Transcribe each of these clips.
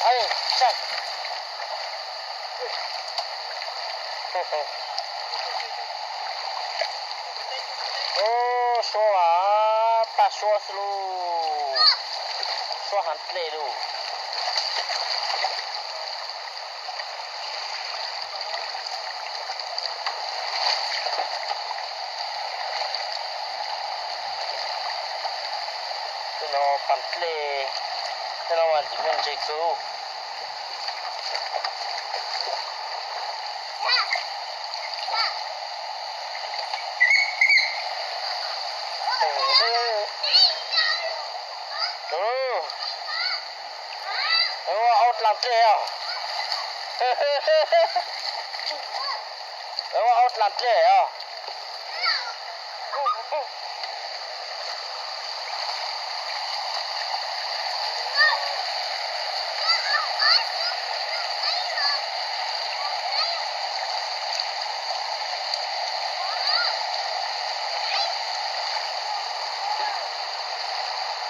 Ub, suab mas, paj suab xwb lauj. Suab heev dlej lauj. Tej no pas dlej, tej no mas ntxim muaj ntse kawg. Ua aub dlaag dlej os. Ua aub dlaag dlej os.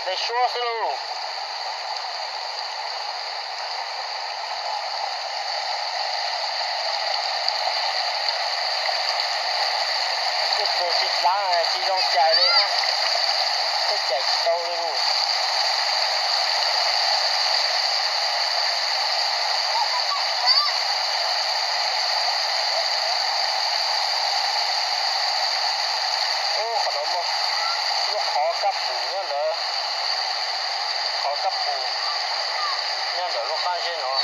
Dlej suab xwb lauj. Tej txiv tsis dlav tsis zoo cais li, tej cais tsis tau li lauj. Ub, qhov no muaj lub qhov kab pum nyob ntawd, qhov kab pum nyob ntawm lub qab zeb no,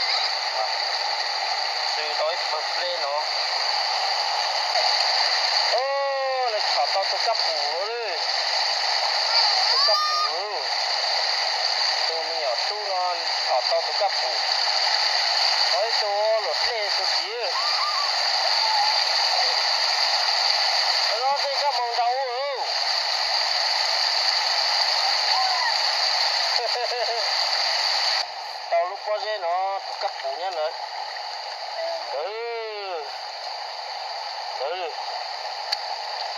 xws tau ib pawg pleb no. Ub, nws txhom tau tus kab pum lawm, tus kab pum, tus me nyuam tub no txhom tau tus kab pum. Qhov ib tug luam dlej tus txiv. Los tej kab moos nrag ub. Tau lub pob zeb no tus kab pum nyob ntawd.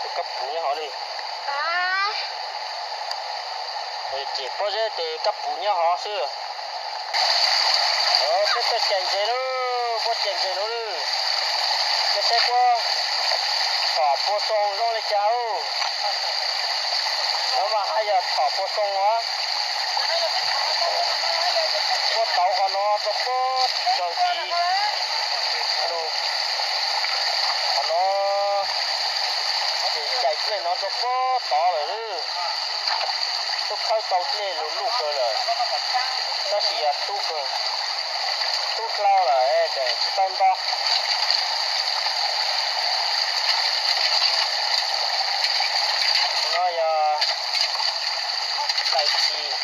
Tus kab pum nyob hov li. Ces pob zeb ces kab pum nyob hov xwb. Peb tuaj cais ntses lauj, puab cais ntses no lauj. Nej saib puab txhom pua xoo zoo li cas lauj. No mas haj yam txhom pua xoo os. Puab tauv qhov no rau puag saum ntsis. Qhov no ces cais dlej no rau puag tod lawm. Tub khawb tau dlej lug luj kawg lawm, tab sis yog tub kawg, tub hlau lawm tseem tsis tau nto. No yog tais tshis.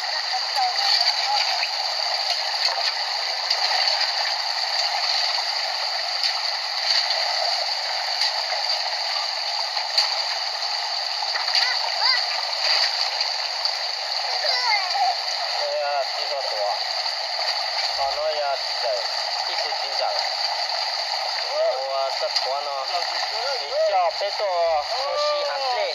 Txiv hluas tuam, ho no yog txiv ntxawm, ib tug txiv ntxawm, nws ua txoj thuav no, nws coj peb tuaj ua si heev dlej.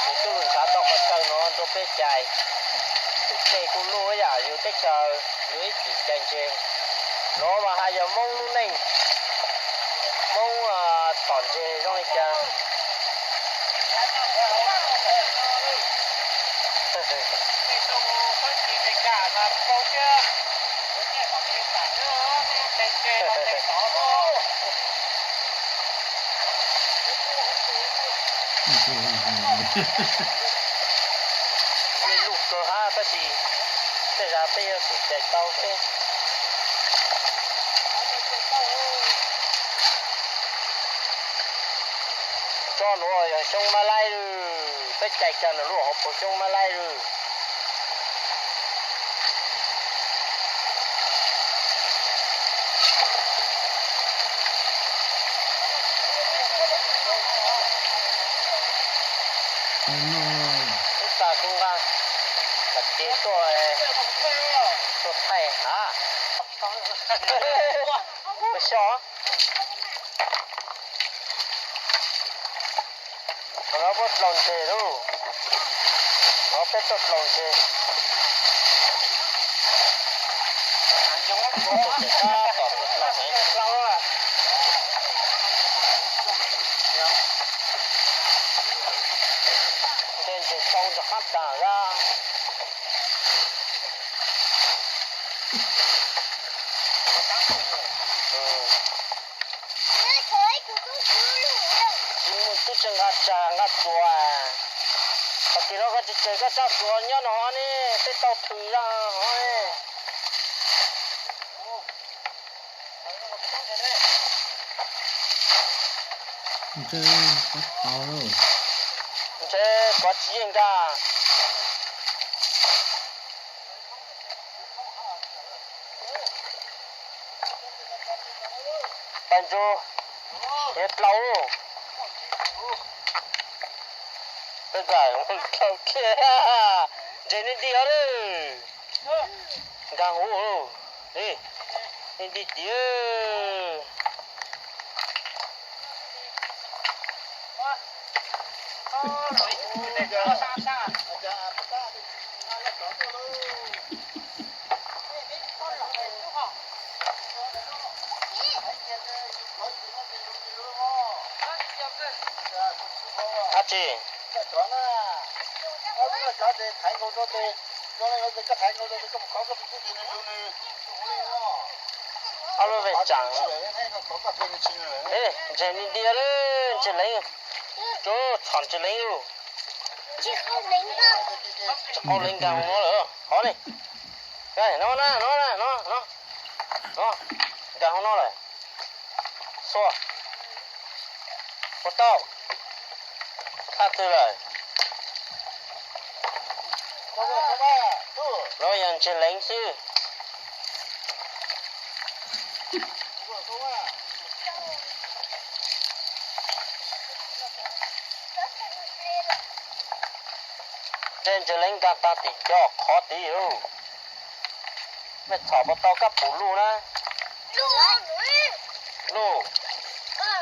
Nws tuaj lug nrhav tau qhov chaw no rau peb cais, tus dlej kuj luj ib yam yus teb chaws, yus ib txwm cais ntses. No mas haj yog Moob lub neej, Moob txhom ntses zoo li cas. Dlej luj kawg hab tab sis tej zag peb yuav tsum cais tau seb. Tsob nuav yog xyoob mab laib lawm, peb cais kag nws lub hauv paug xyoob mab laib lawm. Ib tag kuv nqa, tam kev tuaj, tuaj thaij av. Puas xyov. Qhov no puab dlaug ntses lauj. Qhov Peb tau dlaus ntses. Tab tom dlaus heev. Ntses ntses tau rov qab tas zaj. Tsis muaj, twb tsis nqa tsag nqa tsuas. Qhov tim no koj tsis tseg koj tsob tsuas nyob no ne, peb tau thwm zaj hov ne. Ntshe kov tsis yeej ntag. Pais ntsus, yuav dlaus. Peb nqa dlaus thiab, ntses nti nti os lawm. Nkag huv, nti nti tiag. Dab tsi? Ob lub vej tseem. Ntses nti nti lawm, ntses leev. Txhom ntses leev lawm. Tsis qau leev nkag no lawm, qhov li. No na, no na, no, no. No, nkag hauv no lawm. Xua. Ua tau. Thaj twg lawm? No yog ntses leev xwb. Ntses, ntses leev nkag tag tim cov qhov tid. Mej txhom puas tau kab pum luj na? Luj. Tau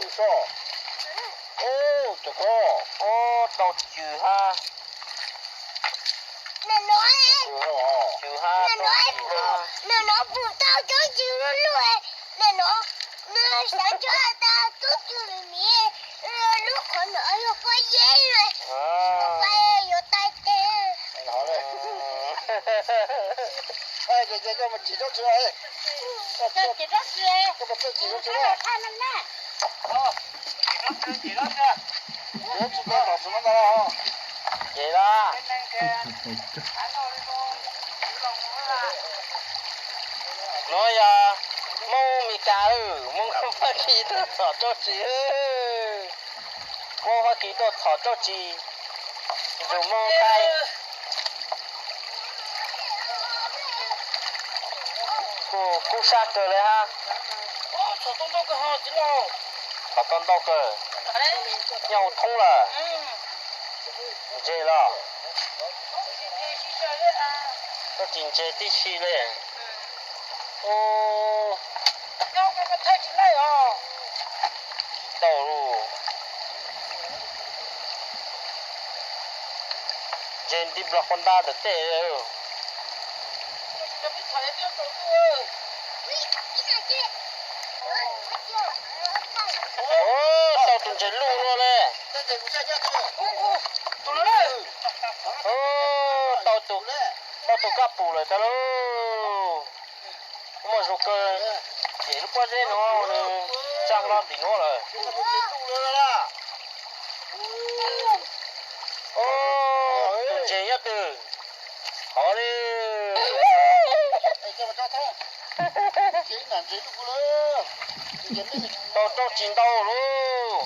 cws hab. Cws hab, tau cws hab. Nws no pum tau cov cws luj luj, nws no, nws xav cov tas tub cws lwm miv, lub qhov no yog pob zeb, yuav tais tes. Ces lawm. Nuav yog Moob Meskas, Moob Fab Kis tuaj txhom tsob tsi. Moob Fab Kis tuaj txhom tsob tsi, ntsug Moob Qaib. Kuj kub sab kawg le hab. Txhom tau ntau kawg, nyob hauv thoob lawm. Ntses los, tsob tsis ntses tib si le. Tsis tau lawm. Ntses nti nplog quas nta tom tej. Tau tus ntses luj luaj le. Tau tus, tau tus kab pum lawm tag lauj. Muaj zoo kawg, ces lub pob zeb nuav nws tsa hlo tim nuav lawm. Tus ntses nyob twg? Hov li. Tau tsob tsis ntau lauj.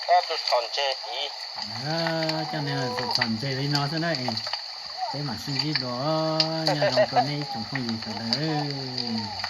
Ob tug txhom ntses tid. Coj nej txhom ntses li no xwb na, peb mam sib ntsib dua, nyob zoo rau nej ib tsoom phooj ywg sawv daws.